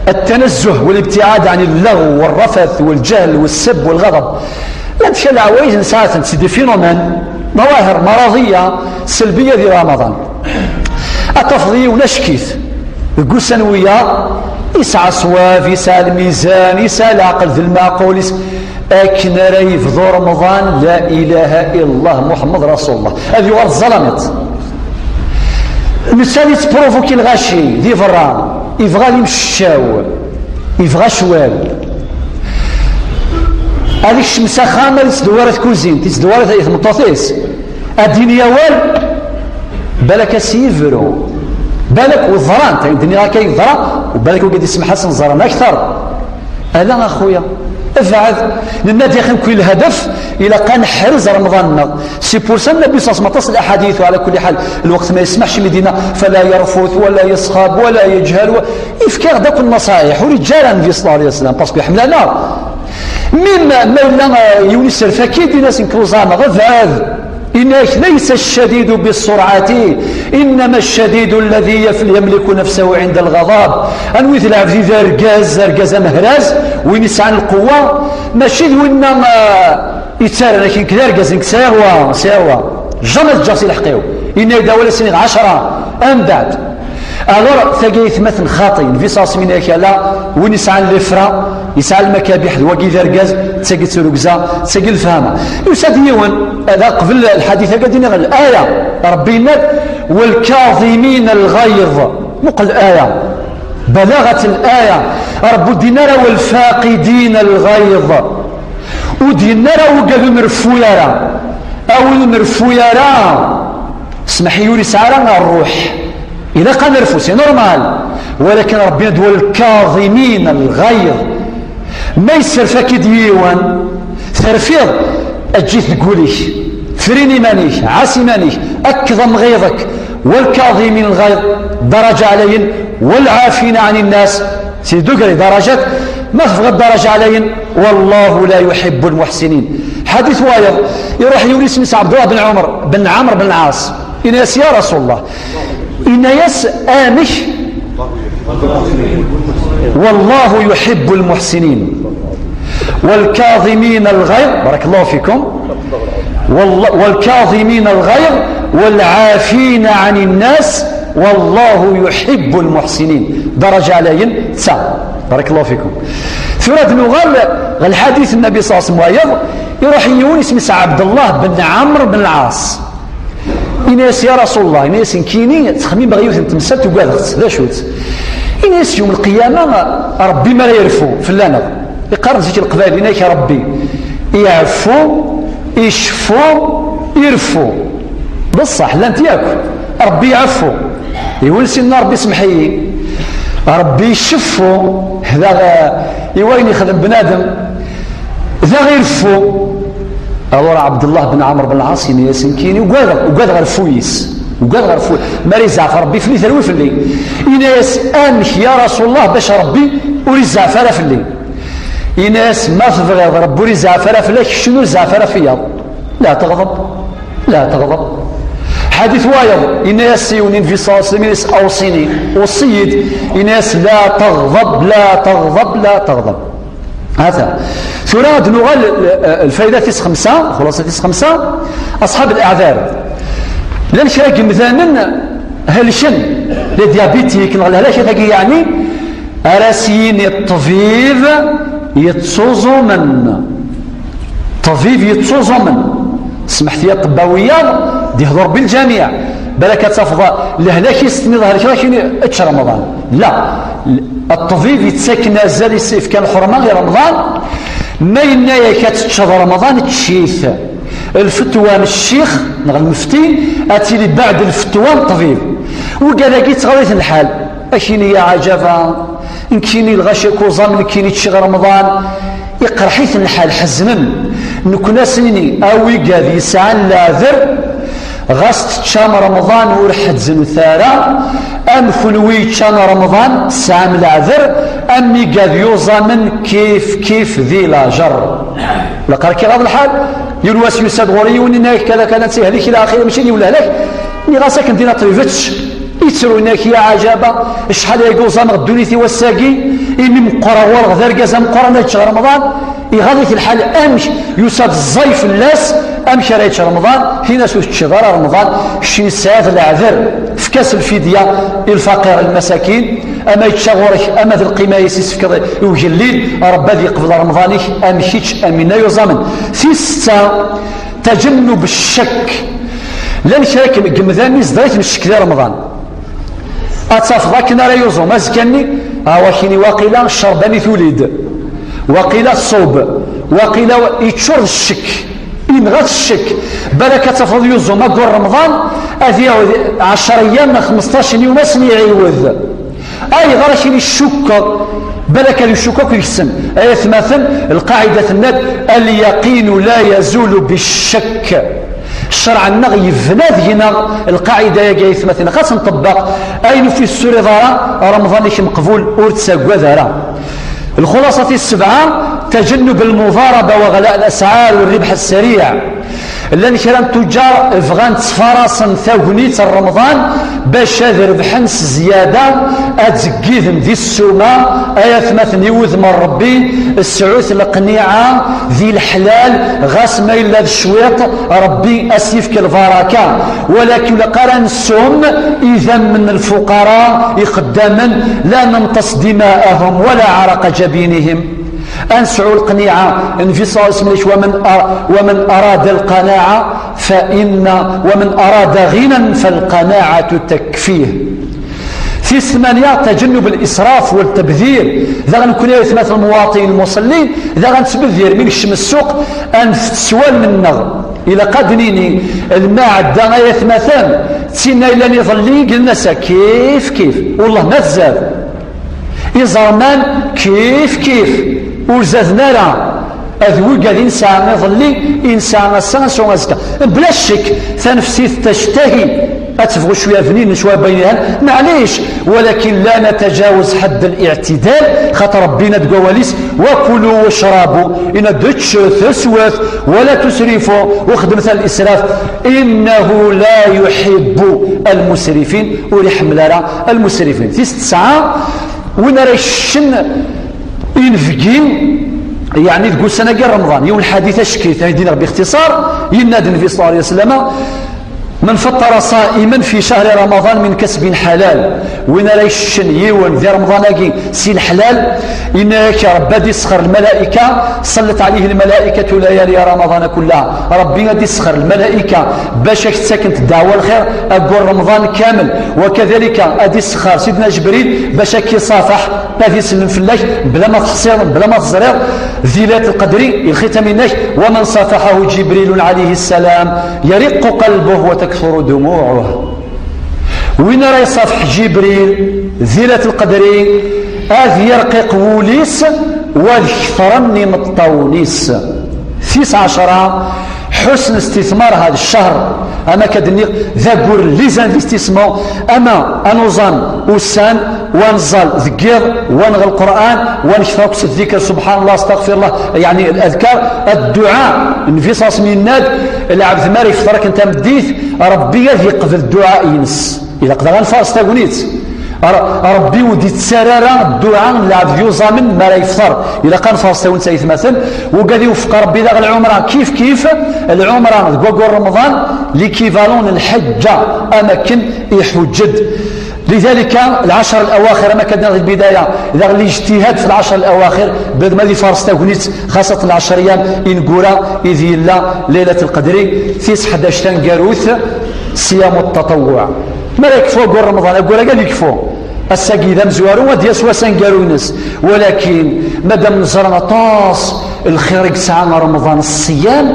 التنزه والابتعاد عن اللغو والرفث والجهل والسب والغضب. Llant kra n leɛwayed nesɛa-tent, c'est des phénomènes, ظواهر مرضية سلبية di Ramadan. Ad tafeḍ yiwen acek-it deg ussan wiyaḍ, yesɛa ṣṣwab, yesɛa lmizan, yesɛa leɛqel d lmeɛqul, yes-, akken ara yebdu Remḍan, la ilaha illallah Muḥemmed Rasulullah, ad yuɣal d ẓẓalamiṭ. Netta ad yettprovoki lɣaci di berra, yebɣa ad imceččaw, yebɣa ccwal. Ad ikcem s axxam, ad yettdewwir tkuzint, yettdewwir i tmeṭṭut-is. Ad d-yini awal, balak ad s-yebru. Balak u ẓrant, ayen d-nniɣ akka yeḍra, u balak wigi d-isemḥasen ẓran akter. Ala a xuya, bɛed. Nenna-d yaxi mkul lhadef, ilaq ad neḥrez Remḍan-nneɣ. C'est pour ça Nnbi صلى الله عليه وسلم, aṭas n laḥadit, وعلى كل حال, lweqt ma yesmaḥ cmi dina, فلا يرفث ولا يصخب ولا يجهل, wa-, yefka-aɣ-d akk nnaṣaḥiḥ, ur yeǧǧa ara Nnbi صلى الله عليه وسلم, parce que iḥemmel-aneɣ. Même ma yella, euh, yiwen iserf-ak-id, ini-as nekk ur ẓameɣ, bɛed. Yenna-ak, ليس الشديد بالصرعة، إنما الشديد الذي يف-، يملك نفسه عند الغضب. Anwi d lɛebd i d argaz, argaz amehraz, win yesɛan lqewwa, mačči d winna, ah, yettarran ak nekk d argaz, nekk sɛiɣ wa, sɛiɣ wa. Jamais ad ǧǧeɣ si lḥeqq-iw. Yenna-ak-d awal ad s-iniɣ ɛecra, ambeɛd. Alors, tagi aytmaten xaṭi, Nnbi صلى الله عليه وسلم yenna-ak ala, win yesɛan les freins, yesɛa lmakabiḥ, d wagi d argaz, d tagi d turugza, d tagi lefhama. Yusa-d yiwen, da qbel lḥadit-agi ad d-iniɣ laya, Rebbi yenna-d, والكاظمين الغيظ. Muqel laya, balaɣat laya, Rebbi ur d-yenna ara والفاقدين الغيظ. Ur d-yenna ara wigad ur nreffu ara. A win ur nreffu ara, smeḥ-iyi, ur yesɛi ara ṛṛuḥ. Ilaq ad nerfu, c'est normal. Walakin Rebbi yenna-d والكاظمين الغيظ. Ma yesserf-ak-id yiwen, terfiḍ, eǧǧ-it deg wul-ik. Frin iman-ik, ɛass iman-ik, akked amɣiḍ-ik. والكاظمين الغيظ, daraja ɛlayen, والعافين عن الناس, c'est degré, darajat, ma tebɣiḍ daraja ɛlayen, والله لا يحب المحسنين. Ḥadit wayeḍ, iruḥ yiwen isem-is Ɛebdullah ben Ɛmer, ben Ɛamr ben Lɛas. Yenna-yas, ya Rasul Llah, yenna-yas, amek? والله يحب المحسنين. والكاظمين الغيظ، بارك الله فيكم. والله، والكاظمين الغيظ والعافين عن الناس والله يحب المحسنين. Daraja ɛlayen, tesɛa. بارك الله فيكم. Tura ad nuɣal ɣer lḥadit n Nnbi صلى الله عليه وسلم wayeḍ, iruḥ yiwen isem-is Ɛebdullah ben Ɛamr ben Lɛas. Ini-as, ya Rasul Llah, ini-as, nekkini ttxemmimeɣ yiwet n temsalt, ugadeɣ-tt, d acu-tt? Ini-as, yum lqiyama, Rebbi mi ara yerfu fell-aneɣ, iqqaren zik Leqbayel, ini-ak, Rebbi iɛeffu, iceffu, ireffu. Beṣṣeḥ, llant yakk. Rebbi iɛeffu. Iwel sinna Rebbi, semḥ-iyi. Rebbi iceffu, daɣ, i wayen yexdem bnadem. Daɣ ireffu. Alors Ɛebdullah ben Ɛamr ben Lɛas yenna-yas, nekkini ugadeɣ, ugadeɣ reffu-yis. Ugadeɣ reffu. Mi ara izeɛef Rebbi fell-i, terwi fell-i. Yenna-yas, amek ya Rasul Llah bac Rebbi ur izeɛef ara fell-i? Yenna-yas, ma tebɣiḍ Rebbi ur izeɛef ara fell-ak, kečč ur zeɛef ara fell-i. لا تغضب، لا تغضب. Ḥadit wayeḍ, yenna-yas yiwen i Nnbi صلى الله عليه وسلم, yenna-yas, أوصني, وصي-yi-d, yenna-yas, لا تغضب، لا تغضب، لا تغضب. Hata. Tura ad nuɣal, eh, lfayda tis xemsa, xulasa tis xemsa, أصحاب الأعذار. Llan kra n yemdanen helken, les diabétiques, neɣ lehlak-agi yeɛni, ara s-yini ṭṭbib yettuẓumen. Ṭṭbib yettuẓumen. Smeḥt-iyi a ṭṭebba wiyaḍ, d-ihḍur bil-ǧamiɛ. Balak ad tafeḍ lehlak-is tenniḍ helkeɣ-ak, ini ečč Remḍan. La. Ṭṭbib yettaken azal, is-, ifkan lḥurma i Remḍan. Ma yenna-yak ad teččeḍ Remḍan, ečč-it. Lfetwa n ccix neɣ lmefti ad tili beɛd lfetwa n ṭṭbib. Wigad-agi ttɣaḍ-iten lḥal. Akini ya ɛajaba, nekkini lɣaci akk uẓam, nekkini ččiɣ Remḍan. Iqerḥ-iten lḥal, ḥeznen. Nekkni ad sen-nini, a wigad yesɛan leɛder, ɣas teččam Remḍan ur ḥezznet ara, am kunwi yeččan Remḍan tesɛam leɛder, am wigad yuẓamen kif kif di lajer. Laqar k-iɣaḍ lḥal, yiwen wass yusa-d ɣur-i yiwen, yenna-ak kada kada, ttihlik ila axiri, mačči d yiwen lehlak. Nniɣ-as akken dina ṭṭbib ečč. Ittru, yenna-ak, ya ɛajaba, acḥal ay uẓameɣ ddunit-iw ass-agi, imi meqqreɣ, ɣur-ɣ d argaz ameqqran, ad ččeɣ Remḍan. Iɣaḍ-it lḥal, amek yusa-d ẓẓay fell-as, amek ara yečč Remḍan? Tin-as ur teččiḍ ara Remḍan, keččini tesɛiḍ leɛder, efk-as lfidya i lfaqir, lmasakin, ama yečča ɣur-k, ama d lqima-is i s-tefkiḍ i ugellid, Rebbi ad yeqbel Remḍan-ik, am kečč, am winna yuẓamen. Tis setta, tajennub ccekk. Llan kra n yemdanen izdeɣ-iten ccekk di Remḍan. Ad tafeḍ akken ara yuẓum azekka-nni, a wakini waqila ccerban i tulid, waqila ṣṣub, waqila yeččur d ccekk. Yenɣa-t ccek. Balak ad tafeḍ yuẓum aggur Remḍan, ad iɛud ɛecra ayyam neɣ xmesṭac n yiwmas n iɛiwed. Ayɣer akkin i ccukkeɣ? Balak ad icukk akk yis-sen. Ay atmaten, lqaɛida tenna-d: "Al-yaqinu la yazulu biccek." Ccreɛ-nneɣ yebna deg-neɣ lqaɛida-agi, ay atmaten, xas nṭebbaq ayen ur t-turiḍ ara, Remḍan-ik meqbul, ur ttagad ara. Lxulasat tis sebɛa: tajannub lmudaraba wa ɣla lasɛar wa rribḥ ssariɛ. Llan kra n tuǧǧar bɣan ttfarasen tagnit n Remḍan bac ad rebḥen s zzyada, ad zeggiden di ssuma. Ay atmaten, i wudem n Ṛebbi, sɛut leqniɛa di leḥlal, ɣas ma yella d cwiṭ, Ṛebbi a s-yefk lbaraka. Walakin ur ilaq ara nessum idammen n lfuqara, ixeddamen, la nenqes dima'ahum wala ɛaraqa jabinihim. Ad nesɛu lqniɛa. Nnbi ṣalla Llahu ɛalayhi wa sallam: "Wa man ar-, wa man arada al-qana'a fa inna, wa man arada ghinan fal-qana'atu takfih." Tis tmanya: tajannub al-israf wa tabdir. Daɣen nekkni, ay atmaten, lmuwaṭinin lmuṣallin, daɣen nettbeddir mi nekcem ssuq, ad nfett s wallen-nneɣ. Ilaq ad d-nini, lmaɛda, ay atmaten, d tin ay yellan iḍelli, gren-as kif kif. Wellah ma tzad. Iẓerman kif kif, ur zaden ara. Ad wigad i nesɛa iḍelli, i nesɛa ass-a, ad nesɛu azekka. Bla ccek, tanefsit tectahi ad tebɣu cwiya bnin, cwiya bayen yahan, maɛlic, walakin la natajawaz ḥedd al-i'tidal, xaṭer Ṛebbi yenna-d deg wawal-is: "Wa kulu wacrabu", yenna-d: "Ččet, swet, wala tusrifu, ur xeddmet al-israf, innahu la yuḥibbu al-musrifin", ur iḥemmel ara al-musrifin. Tis tesɛa: win ara iccen inebgi, yeɛni deg ussan-agi n Remḍan. Yiwen lḥadit acek-it, ad d-iniɣ bixtiṣar, yenna-d Nnbi ṣalla Llahu ɛalayhi wa sallam: "Man faṭṭara ṣa'iman fi cahri Ramaḍan min kasbin ḥalal." Win ara iccen yiwen di Remḍan-agi si leḥlal, yenna-ak Ṛebbi ad isexxer lmalaika, ṣallat ɛalayhi lmalaikatu layali Ramaḍana kullaha. Ṛebbi ad isexxer lmalaika bac ak-ttakent ddeɛwa lxir aggur Remḍan kamel. Wa kadalika ad isexxer Sidna Ǧebril bac ad k-isafaḥ, ad isellem fell-ak bla ma teḥṣiḍ, bla ma teẓriḍ. Di laylat lqedri, i lxitam-inek: "Wa man safaḥahu Ǧibrilun ɛalayhi ssalam, yariqqu qalbuhu wa takthuru dumuɛuh." Win ara isafaḥ Ǧibril di laylat lqedri, ad yerqiq wul-is, wa ad ketren imeṭṭawen-is. Tis ɛecra: ḥusn istitmar hada ccahr. Ama akka d-nniɣ, d aggur n les investissements, ama ad nuẓam ussan, wa neẓẓal deg yiḍ, wa neɣ Lqur'an, wa nekter akk s ddikr, subḥan Allah, astaɣfir Allah, yeɛni al-adkar, adduɛa. Nnbi ṣalla Llahu ɛalayhi wa sallam yenna-d: "Lɛebd mi ara yefṭer akken tameddit, Ṛebbi ad yeqbel dduɛa-ines." Ilaq daɣ ad nfaṛes tagnit. Ṛ-, Ṛebbi ur d-ittarra ara dduɛa n lɛebd yuẓamen mi ara yefṭer. Ilaq ad nfaṛes tagnit, ay atmaten. Wugad iwefeq Ṛebbi daɣ lɛumra kif kif, lɛumra deg waggur Remḍan, l'équivalent n lḥeǧǧa, am akken iḥuǧǧ-d. Lidalika, lɛecr lawaxir, am akka d-nniɣ di lbidaya, daɣ lijtihad fi lɛecr lawaxir, bnadem ad ifaṛes tagnit, xaṣatan lɛecr ayyam ineggura ideg yella Laylat lqedri. Tis ḥdac taneggarut, ṣiyamu ṭṭaṭawwuɛ. Mi ara yekfu aggur Remḍan, aggur-agi ad yekfu. Ass-agi d amezwaru, ad d-yas wass aneggaru-ines. Walakin, madam neẓra aṭas lxir i yesɛa Remḍan s ṣṣiyam,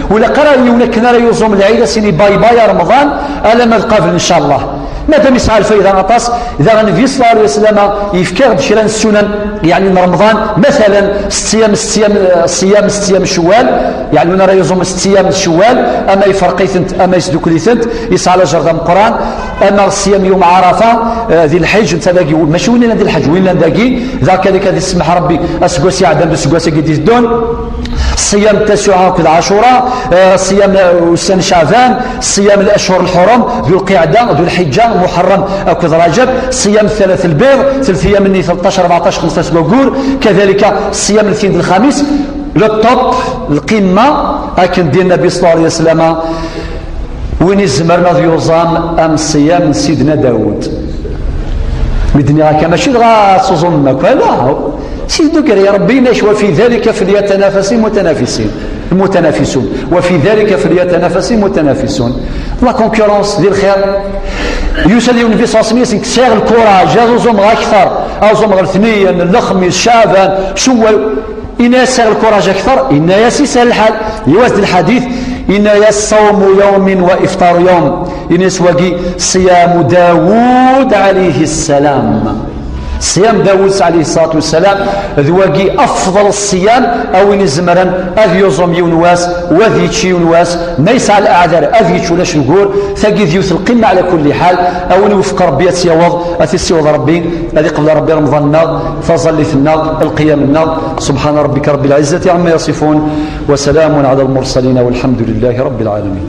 ur ilaq ara yiwen akken ara yuẓum lɛid, ad s-yini bay bay a Remḍan, alamma ad qabel, ncallah. Madam yesɛa lfayda aṭas, daɣen Nnbi ṣalla Llahu ɛalayhi wa sallam yefka-aɣ-d kra n ssunan, yeɛni n Remḍan, matalan, setta ayyam, setta ayyam, ṣṣiyam setta ayyam Cewwal, yeɛni win ara yuẓum setta ayyam Cewwal, ama yefreq-itent, ama yesdukkel-itent, yesɛa lajer d ameqqran. Ama ṣṣiyam yum Ɛarafa, eh, di lḥiǧ, netta dagi, mačči win yellan di lḥiǧ, win yellan dagi, daɣ kadalik ad isemmeḥ Ṛebbi aseggas iɛeddan d useggas-agi d-iteddun. Ṣṣiyam Tasuɛa akked Ɛacura, eh, ṣṣiyam, eh, ussan Ceɛban, ṣṣiyam al-ashhur al-ḥurum, Dhu Lqiɛda, Dhu Lḥiǧǧa, Muḥerram akked Ṛajab, ṣṣiyam thalat al-biḍ, telt ayyam-nni, tleṭṭac, ṛebɛeṭṭac, xemseṭṭac deg waggur, kadalika ṣṣiyam ltin d lxamis, le top, lqimma, akken d-yenna Nnbi ṣalla Llahu ɛalayhi wa sallam: "Win izemren ad yuẓam am ṣṣiyam n Sidna Dawed." Mi d-nniɣ akka, mačči dɣa ad tuẓumem akk, ala. Sidna Dawed, Ṛebbi yenna-ak: "Wa fi dhalika falyatanafasi lmutanafisin, lmutanafisun. Wa fi dhalika falyatanafasi lmutanafisun." La concurrence di lxir. Yusa-d yiwen Nnbi ṣalla Llahu ɛalayhi wa sallam, sɛiɣ lkuraj ad uẓumeɣ akter, ad uẓumeɣ letniyen, lexmis, Ceɛban, Cewwal. Yenna-yas: "Sɛiɣ lkuraj akter." Yenna-yas: "Yeshel lḥal." Yewwa-as-d lḥadit, Yenna-yas: "Ṣawmu yawmin wa ifṭaru yawm." Yenna-yas wagi: "Ṣiyamu Dawud alayhi ssalam." Ṣiyam Dawud alayhi ṣṣalatu wassalam, d wagi afḍel ṣṣiyam, a win izemren ad yuẓum yiwen wass, u ad yečč yiwen wass, ma yesɛa leɛder ad yečč ulac ugur, tagi d yiwet lqima ɛla kulli ḥal, a win iwefq Rebbi ad tt-yaweḍ, ad t-issiweḍ Rebbi, ad iqbel Rebbi Remḍan-nneɣ, taẓallit-nneɣ, lqiyam-nneɣ. Subḥana rabbika rabbil izzati ɛamma yasifun, wa salamun ɛala lmursalin, walḥamdu lillahi rabbil ɛalamin.